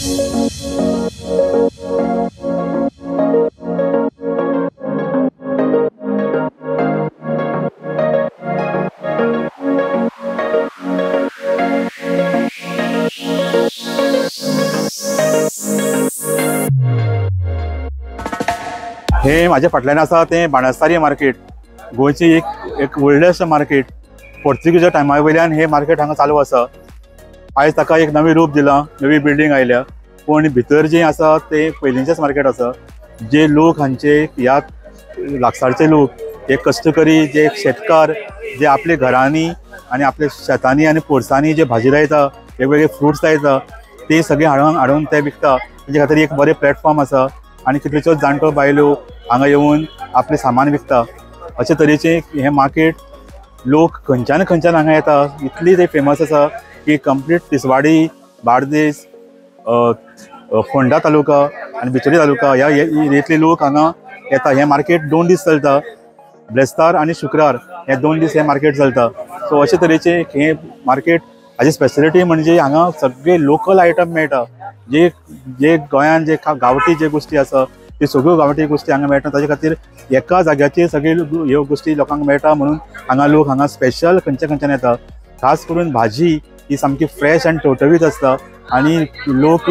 हे माझ्या फाटल्यान आसा तें बाणस्तारी मार्केट, गोंयची एक एक व्हडलें अशें मार्केट। पोर्तुगीजा टायमा वयल्यान हे मार्केट हांगा चालू आसा। आयज ताका एक नवें रूप दिलां, नवी बिल्डींग आयल्या, पूण भितर जें आसा तें पयलींचेंच मार्केट आसा। जे लोक हांचे ह्या लागसारचे लोक, हे कश्टकरी, जे शेतकार, जे आपले घरांनी आनी आपल्या शेतांनी आनी पोरसांनी जे भाजी लायता, वेगवेगळे फ्रुट्स लायता, ते सगळे हाडून हाडून ते विकता। तेजे खातीर एक बरें प्लॅटफॉर्म आसा आनी कितल्योश्योच जाणट्यो बायलो हांगा येवन आपलें सामान विकता। अशे तरेचें हें मार्केट लोक खंयच्यान खंयच्यान हांगा येता, इतली ते फेमस आसा की कंप्लीट तिसवाडी, बार्देस, फोंडा तालुका आनी बिचोली तालुका ह्या एरियेंतले लोक हांगा येता। हें मार्केट 2 दीस चलता, ब्रेस्तार आनी शुक्रार हे 2 दीस हें मार्केट चलता। सो अशे तरेचें हें मार्केट हाजी स्पेशलिटी म्हणजे हांगा सगळे लोकल आयटम मेळटा। जे जे गोंयान जे गांवठी जे गोश्टी आसा त्यो सगळ्यो गांवठी गोश्टी हांगा मेळटा। ताजे खातीर एका जाग्याचेर सगळे ह्यो गोश्टी लोकांक मेळटा म्हणून हांगा लोक हांगा स्पेशल खंयच्या खंयच्यान येता। खास करून भाजी ही सामकी फ्रेश आनी टवटवीत आसता आनी लोक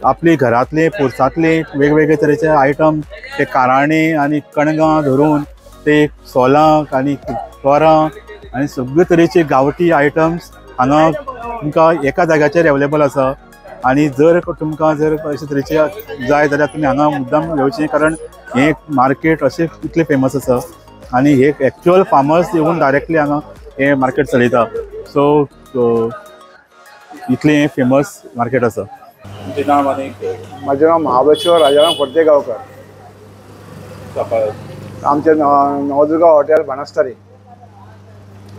आपले घरांतले पोरसांतले वेगवेगळे तरेचे आयटम, ते काराणे आनी कणगां धरून ते सोलां आनी तोरां आनी सगळे तरेचे गांवठी आयटम्स हांगा तुमकां एका जाग्याचेर अवेलेबल आसा। आनी जर तुमकां जर अशे तरेचे जाय जाल्यार तुमी हांगा मुद्दाम येवचें, कारण हें मार्केट अशें इतलें फेमस आसा आनी हे एक्चुअल फार्मर्स येवन डायरेक्टली हांगा हें मार्केट चलयता। सो इतलें हें फेमस मार्केट आसा। तुमचें नांव आनी म्हाजें नांव महाबळेश्वर राजाराम फडते गांवकर। आमचें नवदुर्गा हॉटेल बाणस्तारी।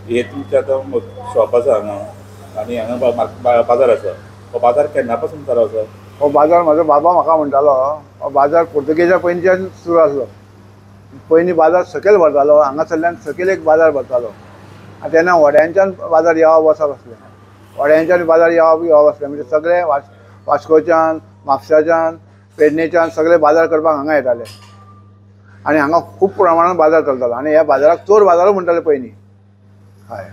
हे तुमचें आतां शॉप आसा हांगा आनी हांगा बाजार आसा, हो बाजार केन्ना पासून चालू आसा? हो बाजार म्हजो बाबा म्हाका म्हणटालो, हो बाजार पोर्तुगेजा पयलींच्यान सुरू आसलो। पयलीं बाजार सकयल भरतालो, हांगासरल्यान सकयल एक बाजार भरतालो आनी तेन्ना व्हड्यांच्यान बाजार येवप वचप आसलें, व्हड्यांच्यान बाजार येवप येवप आसलें। म्हणजे सगळे वास्कोच्यान, म्हापशाच्यान, पेडणेच्यान सगळे बाजार करपाक हांगा येताले आनी हांगा खूब प्रमाणान बाजार चलतालो। आनी ह्या बाजाराक चोर बाजारूय म्हणटाले पयलीं। हय,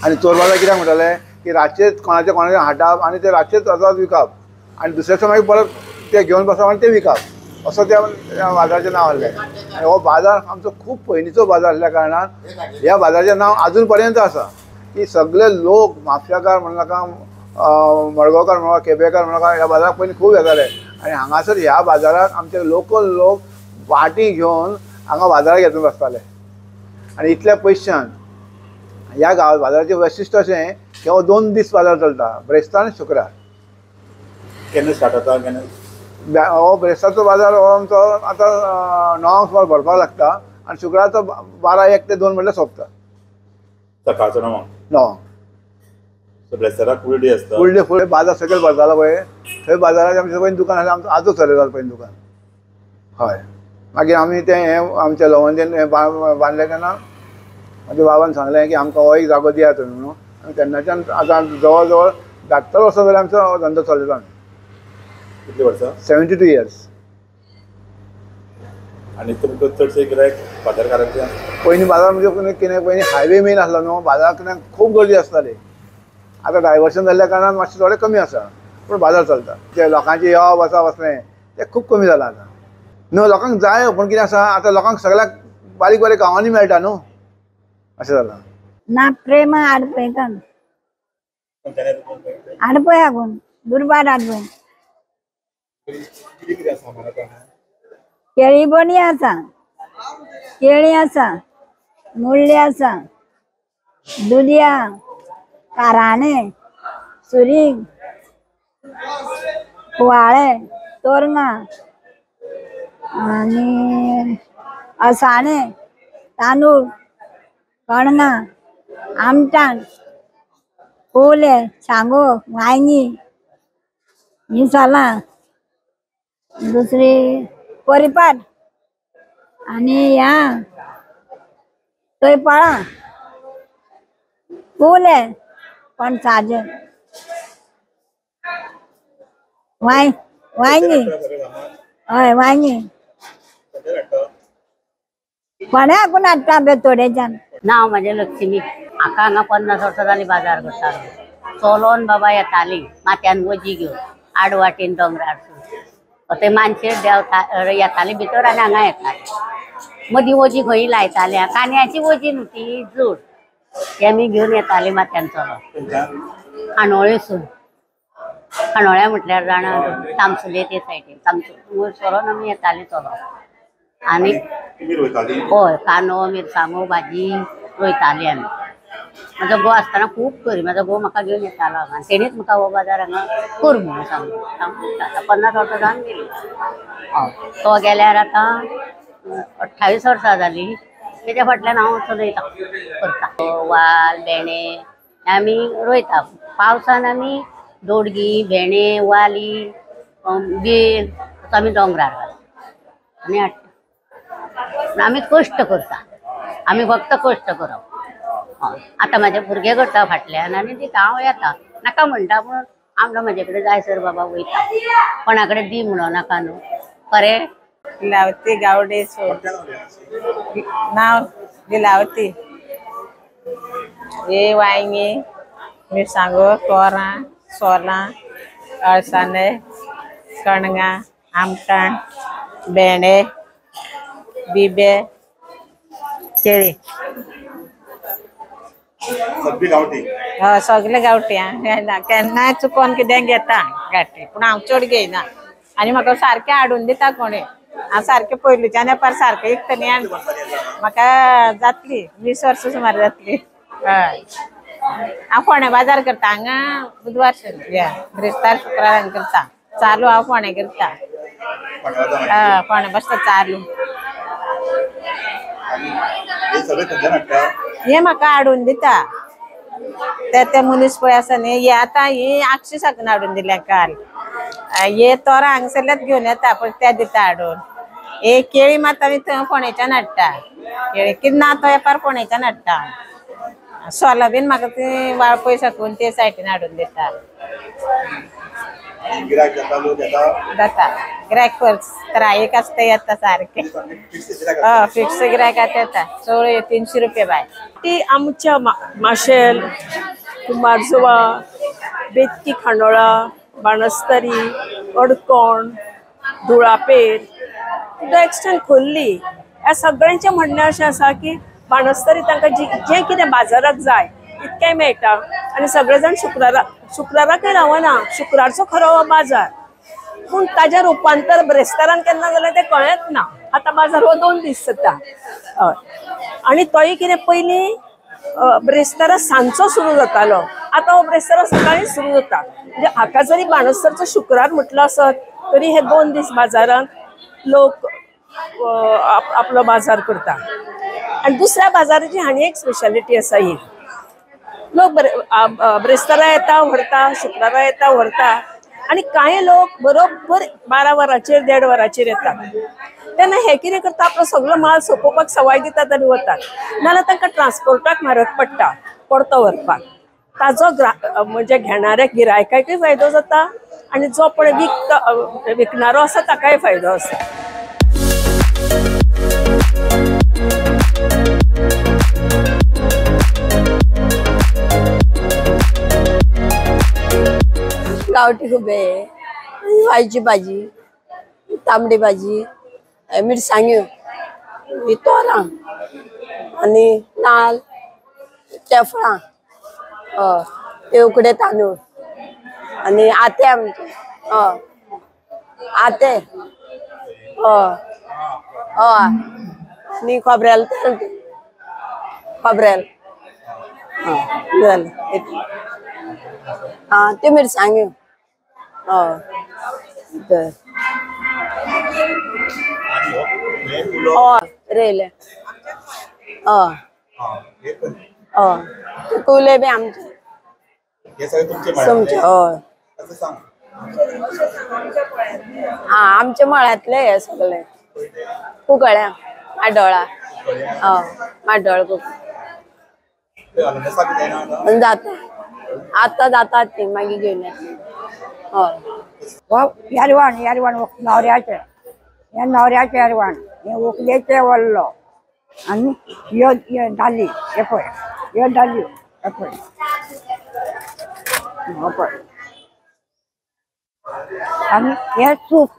आनी चोर बाजार कित्याक म्हणटाले की रातचेच कोणाचे कोणाचे हाडप आनी ते रातचेच वचप विकप आनी दुसऱ्या दिसा मागीर परत ते घेवन बसप आनी ते विकप, असो त्या बाजाराचें नांव आसलें। आनी हो बाजार आमचो खूब पयलींचो बाजार आसल्या कारणान ह्या बाजाराचें नांव आजून पर्यंत आसा की सगळे लोक म्हापशाकार म्हणनाका, मडगांवकार म्हणा, केपेकार म्हणनाका, ह्या बाजाराक पयलीं खूब येताले। आनी हांगासर ह्या बाजाराक आमचे लोकल लोक वाटी घेवन हांगा बाजाराक येतून बसताले। आनी इतल्या पयशान ह्या गांव बाजाराचें वैशिश्ट अशें की हो 2 दीस बाजार चलता, ब्रेस्तार आनी शुक्रार। केन्ना स्टार्ट जाता केन्ना? हो ब्रेस्तारचो बाजार हो आमचो आतां 9 सुमार भरपाक लागता आनी शुक्रारचो 12, 1 ते 2 म्हणल्यार सोंपता। सकाळचो 9? 9. ब्रेस्ताराक फूल डे आसता? फूल डे, फूल बाजार सकयल भरतालो पळय थंय बाजाराचें आमचें पयलीं दुकान आसलें, आमचो आजो चलयतालो पयलीं दुकान। हय, मागीर आमी तें हें आमच्या लवंदेन हें बांदलें तेन्ना म्हाज्या बाबान सांगलें की आमकां हो एक जागो दिया तुमी म्हणून, आनी तेन्नाच्यान आतां जवळ जवळ 72 वर्सां जाल्यार आमचो धंदो चलयता आमी। कितली वर्सां? 72 इयर्स। आनी तुमकां चडशे गिरायक बाजारकारांचे? पयलीं बाजार म्हणजे कितें, पयलीं हायवे मेन आसलो न्हू, बाजाराक खूब गर्दी आसताली। आतां डायवर्शन जाल्ल्या कारणान मातशें थोडें कमी आसा, पूण बाजार चलता। ते लोकांचें येवप वचप आसलें तें खूब कमी जालां आतां न्हू। लोकांक जाय पूण कितें आसा आतां लोकांक सगळ्याक बारीक बारीक गांवांनी मेळटा न्हू, अशें जालां। ना प्रेमा आडपय आडपय कोण दुर्बार आडपय। केळी बणी आसा, केळी आसा, मुळ्ळी आसा, दुदया, काराणे, सुरींग, कुवाळे, तोरंगां आनी असाणे, तांदूळ, कणगां, आमटाण, कोले, शांगो, वांयगी, ही सोलां, दुसरी परिपाट आनी ह्या तोयपाळां, कोले, पणसाचे। वांयगी. हय वांयगी कोणाकून हाडटा बेतोडेच्यान. नांव म्हाजें लक्ष्मी. म्हाका हांगा 50 वर्सां जालीं बाजार करता. चलोन बाबा येताली माथ्यान वजी घेवन आड वाटेन दोंगरारसून थंय मानशेर देंवता येताली भितर आनी हांगा येताली. मदीं वजी खंय लायताली, कांद्याची वजी न्हू ती जड, ती आमी घेवन येताली माथ्यान चलोन खांडोळेसून. खांडोळ्या म्हटल्यार जाणा तामसुले ते सायडीन तामसुले वयर सरोन आमी येताली चलोन. आनी हय कांदो मिरसांगो भाजी रोयताली आमी. म्हाजो घोव आसतना खूब करी, म्हाजो घोव म्हाका घेवन येतालो हांगा आनी तेणीच म्हाका हो बाजार हांगा कर म्हणून सांगलो. आतां 50 वर्सां जावन गेली. हय तो गेल्यार आतां 28 वर्सां जालीं. तेच्या फाटल्यान हांव चलयता करता. वाल भेंडे आमी रोयता. पावसान आमी दोडगी भेंडे वाली बेल आमी दोंगरार घालता आनी हाडटा. आमी कश्ट करता, आमी फक्त कश्ट करप. हय आतां म्हाजे भुरगे करता फाटल्यान आनी दिता. हांव येता नाका म्हणटा पूण आमकां म्हाजे कडेन जाय सर बाबा वयता, कोणा कडेन दी म्हणो नाका न्हू. खरें. लिलावती गावडे नांव लिलावती. हे वांयगी मिरसांगो तोरां सोलां अळसांदे कणगां आमटाण भेंडे बिबे केळी. सगळी गांवठी. हय सगळे गांवठी. आं केन्नाय चुकोन कितें घेता गांठी, पूण हांव चड घेयना आनी म्हाका सारकें हाडून दिता कोणी. हांव सारकें पयलुच्यान येपार सारकें विकता न्ही. आनी म्हाका जातली 20 वर्सां सुमार जातली. हय हांव फोंड्या बाजार करता हांगा बुधवार ब्रेस्तार शुक्रारान करता. चालू हांव फोंड्या करता. हय फोंड्या बसता चालू. हे म्हाका हाडून दिता ते ते मनीस पळय आसा न्ही. हे आतां ही आगशी साकून हाडून दिल्या काल. हे तोरां हांगसरल्याच घेवन येता पण ते दिता हाडून. हे केळी मात आमी थंय फोंडेच्यान हाडटा. केळी कितें ना तो वेपार फोंडेच्यान हाडटा. सोलां बीन म्हाका ती वाळपय साकून ते सायडीन हाडून दिता. जाता गिरायक त्रायक आसता येता सारकें. हय फिक्स गिरायक आतां येता. चड 300 रुपया बाय. ती आमच्या माशेल कुमारजुवा बेतकी खांडोळा बाणस्तारी अडकोण धुळापेर टू the extent खोल्ली ह्या सगळ्यांचें म्हणणें अशें आसा की बाणस्तारी तांकां जें कितें बाजाराक जाय इतकें मेळटा आनी सगळे जाण शुक्राराकय रावना. शुक्रारचो खरो हो बाजार, पूण ताजें रुपांतर ब्रेस्तारान केन्ना जालें तें कळ्ळेंच ना. आतां बाजार हो 2 दीस जाता. हय आनी तोय कितें पयलीं ब्रेस्तारा सांजचो सुरू जातालो, आतां हो ब्रेस्तारा सकाळीं सुरू जाता. म्हणजे हाका जरी बाणस्तारचो शुक्रार म्हटलो आसत तरी हे 2 दीस बाजारांत लोक आपलो बाजार करता. आनी दुसऱ्या बाजाराची आनी एक स्पेशालिटी आसा ही, लोक ब्रेस्तारा येता व्हरता, शुक्रारा येता व्हरता आनी कांय लोक बरोबर 12 वरांचेर 1.5 वरांचेर येतात. तेन्ना हे कितें करता, आपलो सगळो माल सोंपोवपाक सवाय दितात आनी वतात. नाजाल्यार तांकां ट्रान्सपोर्टाक म्हारग पडटा परतो व्हरपाक. ताजो म्हणजे घेणाऱ्या गिरायकाकय फायदो जाता आनी जो पळय विकणारो आसा ताकाय फायदो आसा. गांवठी खुबे, वायची भाजी, तांबडी भाजी, मिरसांग्यो, तोरां आनी नाल, तेफळां, हय ते उकडे तांदूळ आनी आते आमचे, हय आते, हय हय आनी खोबरेल तेल, खोबरेल, हय जालें. आं त्यो मिरसांग्यो, हय तर हय रोयले, हय हय कुले बी आमचे तुमचे, हय आं आमच्या मळ्यांतले हे सगळे कुकळ्या माडोळा, हय माडोळ कुक जाता आतां जाता ती मागीर घेवन येतली. हय येरवाण येरवाण न्हवऱ्याचें, हें न्हवऱ्याचें येरवाण, हें व्हंकलेचें वल्लो आनी ह्यो दाली, हे पळय ह्यो दालयो, हे पळय हे पळय आनी हें सूप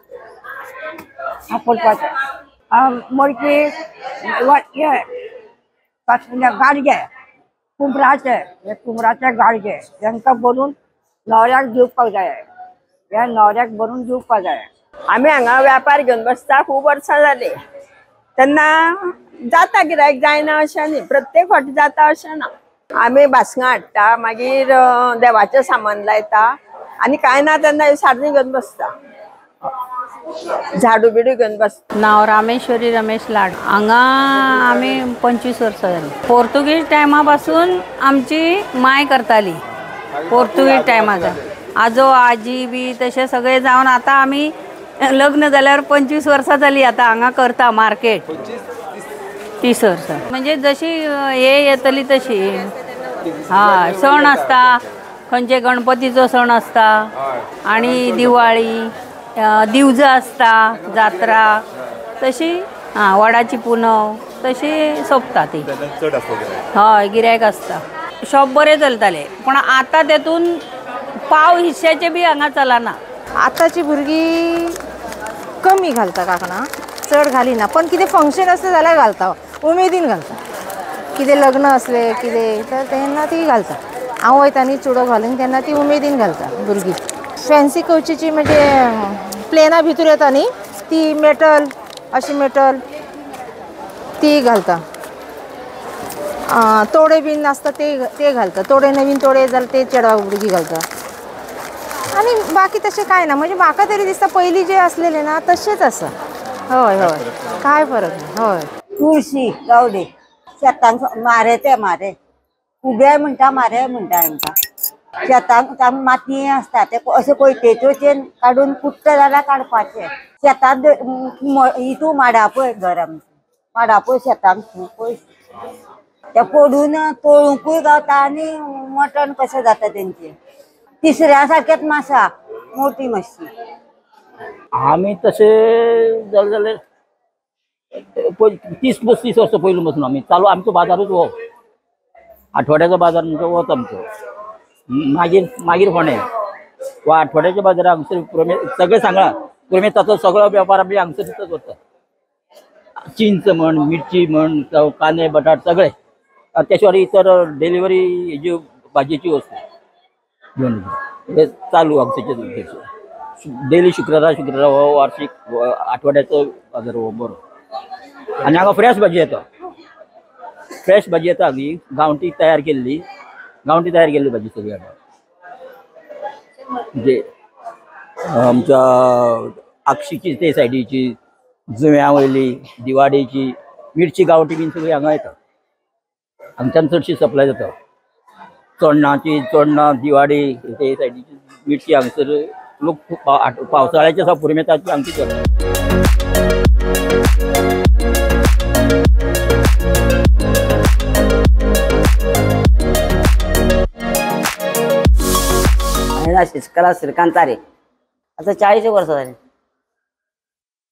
आपुलपाचें, मडकी हे गाडगे कुंबराचे, हे कुंबराचे गाडगे तांकां भरून न्हवऱ्याक दिवपाक जाय, हे न्हवऱ्याक भरून दिवपाक जाय। आमी हांगा व्यापार घेवन बसता खूब वर्सां जाली, तेन्ना जाता गिरायक जायना अशें न्ही, प्रत्येक फावटी जाता अशें ना। आमी बासंगां हाडटा, मागीर देवाचें सामान लायता आनी कांय ना तेन्ना सारनी घेवन बसता, झाडू बिडू घेवन बसता। नांव रामेश्वरी रमेश लाड। हांगा आमी 25 वर्सां जालीं। पोर्तुगीज टायमा पासून आमची माय करताली, पोर्तुगीज टायमार आजो आजी बी तशें सगळें जावन आतां आमी लग्न जाल्यार 25 वर्सां जालीं आतां हांगा करता मार्केट। 30 वर्सां म्हणजे जशी हे येतली तशी। हय, सण आसता, खंयचे गणपतीचो सण आसता आनी दिवाळी, दिवजां आसता, जात्रा तशी, आं वडाची पुनव तशी सोंपता ती। हय, गिरायक आसता, शॉप बरें चलतालें, पूण आतां तेतून पाव हिस्स्याचे बी हांगा चलना। आतांची भुरगीं कमी घालता कांकणां, चड घालिना, पण कितें फंक्शन आसलें जाल्यार घालता, उमेदीन घालता। कितें लग्न आसलें कितें तर तेन्ना ती घालता। हांव वयता न्ही चुडो घालून तेन्ना ती उमेदीन घालता भुरगीं। फॅन्सी कवचीची म्हणजे प्लेना भितर येता न्ही ती मेटल, अशी मेटल ती घालता। तोडे बीन आसता ते घालता, तोडे नवीन तोडे जाल्यार ते चेडवा भुरगीं घालता। आनी बाकी तशें कांय ना, म्हणजे म्हाका तरी दिसता पयलीं जे आसलेले ना तशेंच आसा। हय हय, कांय फरक ना। हय, तुळशी गावडे शेतांक मारे, ते मारे उबे म्हणटा, मारे म्हणटा हेंकां। शेतांक माती आसता ते अशे कोयतेच्यो चेन काडून कुट्टे जाल्यार काडपाचे। शेतांत हितू माडापय घर आमचें, माडापय शेतांक खूब पयस, ते पडून तोळुंकूय गावता आनी मटण कशें जाता तेंचें। तिसऱ्या सारकेच मासा मोटी मातशी। आमी तशें जालें जाल्यार 30-35 वर्सां पयलीं पासून आमी चालू, आमचो बाजारूच हो आठवड्याचो बाजार म्हणचो होच आमचो। मागीर मागीर फोंडें वा आठवड्याच्या बाजाराक हांगसर पुरुमेंत सगळें सांगलां, पुरुमेंताचो सगळो वेपार आमी हांगसर तितोच करता। चिंच म्हण, मिरची म्हण, कांदे बटाट सगळे, त्या शिवाय इतर डिलिव्हरी हेज्यो भाजयेची वस्तू घेवन हे चालू हांगसरचे डेली शुक्रारा शुक्रारा हो वार्षिक आठवड्याचो बाजार हो बरो। आनी हांगा फ्रेश भाजी येता, फ्रेश भाजी येता हांगी गांवठी तयार केल्ली, गांवठी तयार केल्ली भाजी सगळी हांगा। म्हणजे आमच्या आक्षीची ते सायडीची, जुव्या वयली, दिवाडीची मिरची गांवठी बीन सगळी हांगा येता। हांगच्यान चडशी सप्लाय जाता। चोडणाची, चोडणां, दिवाडी ते सायडीची मिरची हांगसर लोक पावसाळ्याच्या आसा पुरुमेंताची हांगची चडटा। शशिकला श्रीकांत तारे, आतां 40 वर्सां जालीं।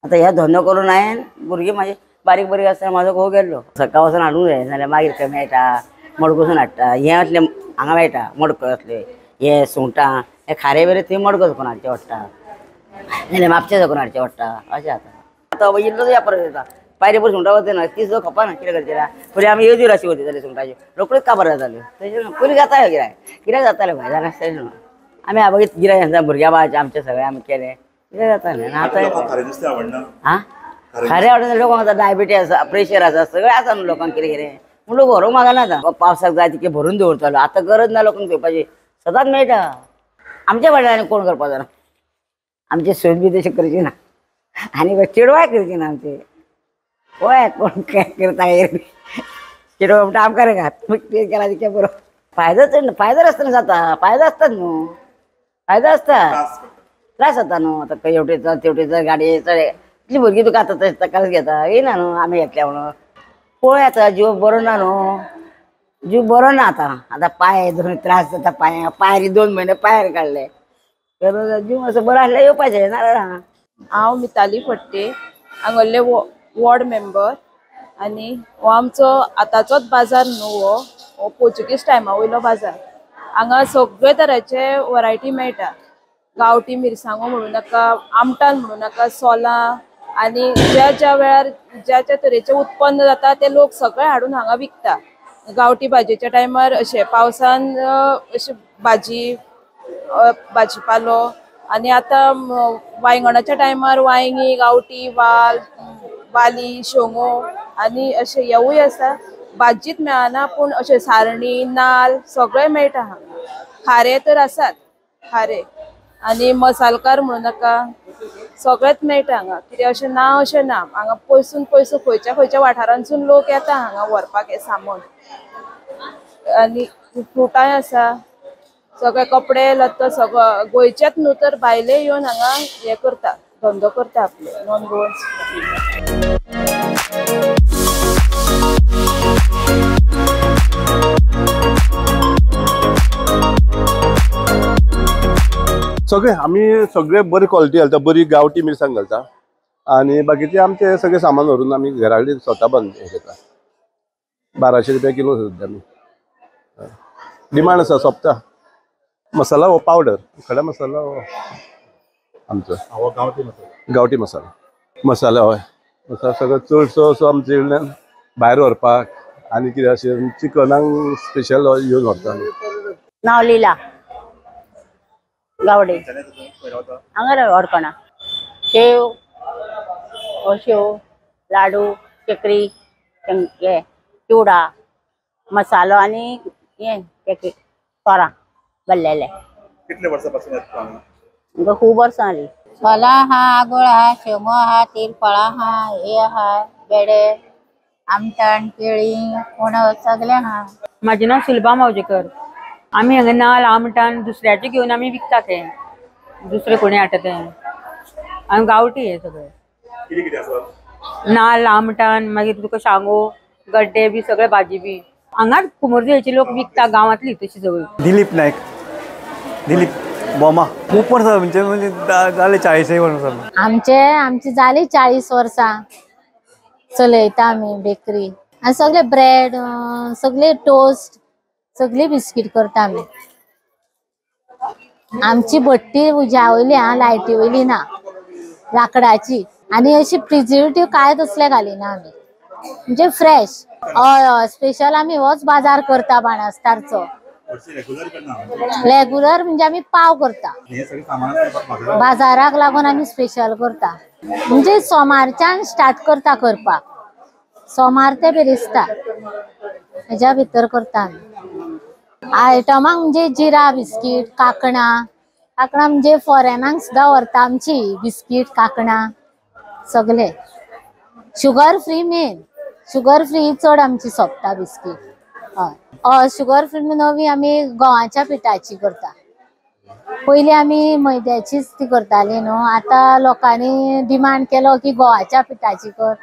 आतां हे धंदो करून हांवें भुरगीं म्हाजी बारीक बारीक आसतना म्हाजो घोव गेल्लो, सकाळ वचून हाडूंक जाय, नाल्यार मागीर खंय मेळटा, मडकसून हाडटा। हें असलें हांगा मेळटा मडको असले, हे सुंगटां हे खारे बिरे थंय मडको साकून हाडचें पडटा, नाल्यार म्हापशें साकून हाडचें पडटा, अशें जाता। आतां इल्लो व्यापार जाता, पायरे पयर सुंगटां वचना, ती सुद्दां खपाना, कितें करचें। पयलीं आमी येवजूर अशी वयताली सुंगटाच्यो, रोखडीच काबार जाताल्यो। तशें पयलीं जातालें गिरायक, गिरायक जातालें भायर जाणां न्हू। आमी मागीर गिरायक आसता भुरग्यां बाळाचें आमचें सगळें आमी केलें, कितें जातालें। आतां खारें नुस्तें आवडना? आं, खारें आवडना लोकांक, आतां डायबिटीज आसा, प्रेशर आसा, सगळें आसा न्हू लोकांक कितें कितें, पूण लोक व्हरूंक मागना। आतां पावसाक जाय तितकें भरून दवरतालो, आतां गरज ना लोकांक घेवपाची, सदांच मेळटा। आमच्या फाटल्यान कोण करपाचो ना, आमची सून बी तशी करची ना, आनी चेडवाय करची ना आमची। पळय कोण काय करता, चेडवा म्हणटा आमकां रे घात, तें केलां तितकें बरो। फायदो चड फायदो आसतना जाता, फायदो आसता न्हू, फायदो आसता, त्रास जाता न्हू। आतां खंय हेवटेचो तेवटेचो गाडये चड इतली भुरगीं तुका आतां तशें तकालस घेता येना न्हू। आमी घेतल्या म्हणून पळय आतां जीव बरो ना न्हू, जीव बरो ना आतां। आतां पांय दोन त्रास जाता, पांय पांयार 2 म्हयने पांयार काडले, तर जीव असो बरो आसल्यार येवपाचें नाल्यार आहा. हांव मिताली फडते, हांगल्ले वॉर्ड मेंबर आनी हो आमचो आतांचोच बाजार न्हू, हो पोर्चुगीज टायमा वयलो बाजार. हांगा सगळे तरांचे वरायटी मेळटा. गांवठी मिरसांगो म्हणूं नाका, आमटान म्हणूं नाका, सोलां आनी ज्या ज्या वेळार ज्या ज्या तरेचें उत्पन्न जाता ते लोक सगळे हाडून हांगा विकता. गांवठी भाजयेच्या टायमार अशें पावसान अशें भाजी भाजीपालो आनी आतां वांयगणाच्या टायमार वांयगीं, गांवठी वाल, वाली, शेंगो आनी अशें हेवूय आसा. भाजीच मेळना पूण अशें सारणी, नाल सगळें मेळटा हांगा. खारें तर आसात, खारें आनी मसालकार म्हणूं नाका, सगळेंच मेळटा हांगा. कितें अशें ना अशें ना, हांगा पयसून पयसून खंयच्या खंयच्या वाठारांसून लोक येता हांगा व्हरपाक हें सामान. आनी फ्रुटांय आसा, सगळे कपडे लत्तो सगळो गोंयचेच न्हू तर भायले येवन हांगा हें करता, धंदो करता आपले नॉन गोवन्स. सगळे आमी सगळे बरी क्वॉलिटी घालता, बरी गांवठी मिरसांग घालता आनी बाकीचे आमचे सगळे सामान व्हरून आमी घरा कडेन स्वता बांद हें करता. 1200 रुपया किलो सद्या आमी डिमांड आसा, सोंपता. मसाला हो पावडर, खडा मसाला हो आमचो गांवठी मसाला, गांवठी मसाला मसाला हय मसाला सगळो चडसो असो आमचे कडल्यान भायर व्हरपाक आनी कितें अशें चिकनाक स्पेशल येवन व्हरता. नांव लीला गावडे, हांगा अडकणा. शेव, शेव, लाडू, चकरी, हे चिवडा, मसालो आनी हे पॅकेट तोरां भरलेले. कितले वर्सां पासून येता हांगा? आमकां खूब वर्सां जालीं. सोलां आहा, आगोळ आहा, शेंगो आहा, तिरफळां आहा, हे आहा, बेडे, आमटाण, केळी, पणस सगळें आहा. म्हाजें नांव सुलभा मावजेकर. आमी हांगा नाल आमटान दुसऱ्याचे घेवन आमी विकता ते, दुसरे कोणी हाडटा ते. आमी गांवठी हे सगळे. कितें कितें आसा? नाल, आमटान, मागीर तुका शांगो, गड्डे बी सगळे भाजी बी हांगाच कुमरजुवेचे लोक विकता, गांवांतली तशी सगळी. दिलीप नायक, दिलीप बोमा. खूब वर्सां म्हणजे म्हणजे जाले 40 वर्सां. आमचे आमची जाली 40 वर्सां चलयता आमी बेकरी आनी सगळे ब्रेड, सगळे टोस्ट, सगळी बिस्कीट करता आमी. आमची भट्टी उज्या वयली आं, लायटी वयली ना, लांकडाची आनी अशी प्रिजर्वेटीव कांय तसले घालिना आमी, म्हणजे फ्रेश. हय हय, स्पेशल आमी होच बाजार करता बाणस्तारचो. रेगुलर म्हणजे आमी पाव करता बाजाराक लागून, आमी स्पेशल करता. म्हणजे सोमारच्यान स्टार्ट करता करपाक, सोमार ते बिरेस्तार हेज्या भितर करता आमी. आयटमांक म्हणजे जिरा बिस्कीट, कांकणां, कांकणां म्हणजे फॉरेनाक सुद्दां व्हरता आमची बिस्कीट, कांकणां सगळे. Sugar free main, sugar free चड आमची सोंपता बिस्कीट. हय हय, शुगर फ्री नवी आमी गंवाच्या पिठाची करता. पयलीं आमी मैद्याचीच ती करताली न्हू, आतां लोकांनी डिमांड केलो की गंवाच्या पिठाची कर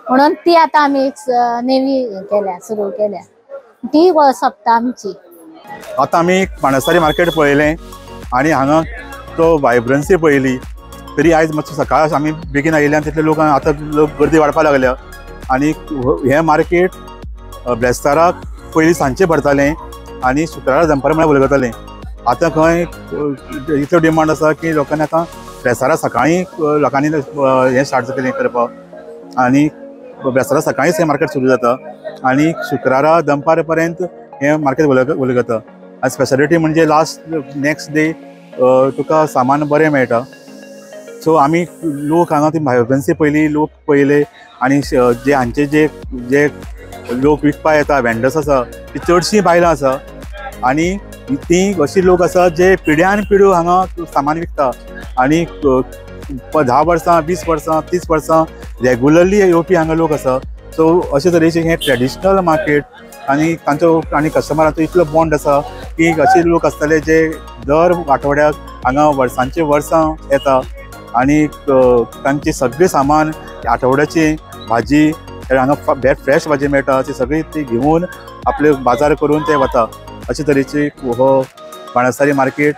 म्हणून ती आतां आमी एक नेवी केल्या, सुरू केल्या, ती सोंपता आमची. आतां आमी बाणस्तारी मार्केट पळयलें आनी हांगा तो वायब्रन्सी पळयली. तरी आयज मातसो सकाळ आमी बेगीन आयिल्ल्यान तितले लोक आतां लोक गर्दी वाडपाक लागल्या. आनी हें मार्केट बेस्ताराक पयलीं सांजचें भरतालें आनी शुक्रारा दनपारां म्हळ्यार उलगतालें. आतां खंय इतलो डिमांड आसा की लोकांनी आतां बेस्तारा सकाळीं लोकांनी हें स्टार्ट केलें करपाक आनी बेस्तारा सकाळींच हें मार्केट सुरू जाता आनी शुक्रारा दनपार पर्यंत हें मार्केट उलगता. आनी स्पेशलिटी म्हणजे लास्ट नेक्स्ट डे तुका सामान बरें मेळटा. सो आमी लोक हांगा ती वायब्रन्सी पयली लोक पळयले आनी जे हांचे जे जे लोक विकपाक येता वेंडर्स आसा ती चडशीं बायलां आसा आनी ती अशी लोक आसा जे पिढ्यान पिढ्यो हांगा सामान विकता आनी 10 वर्सां 20 वर्सां 30 वर्सां रेगुलरली येवपी हांगा लोक आसा. सो अशे तरेचें हें ट्रेडिशनल मार्केट आनी तांचो आनी कस्टमरांचो इतलो बॉन्ड आसा की अशे लोक आसतले जे दर आठवड्याक हांगा वर्सांचे वर्सां येता आनी तांचे सगळें सामान आठवड्याची भाजी हांगा फ्रेश भाजी मेळटा ती सगळी ती घेवन आपले बाजार करून ते वता. अशे तरेची हो बाणस्तारी मार्केट.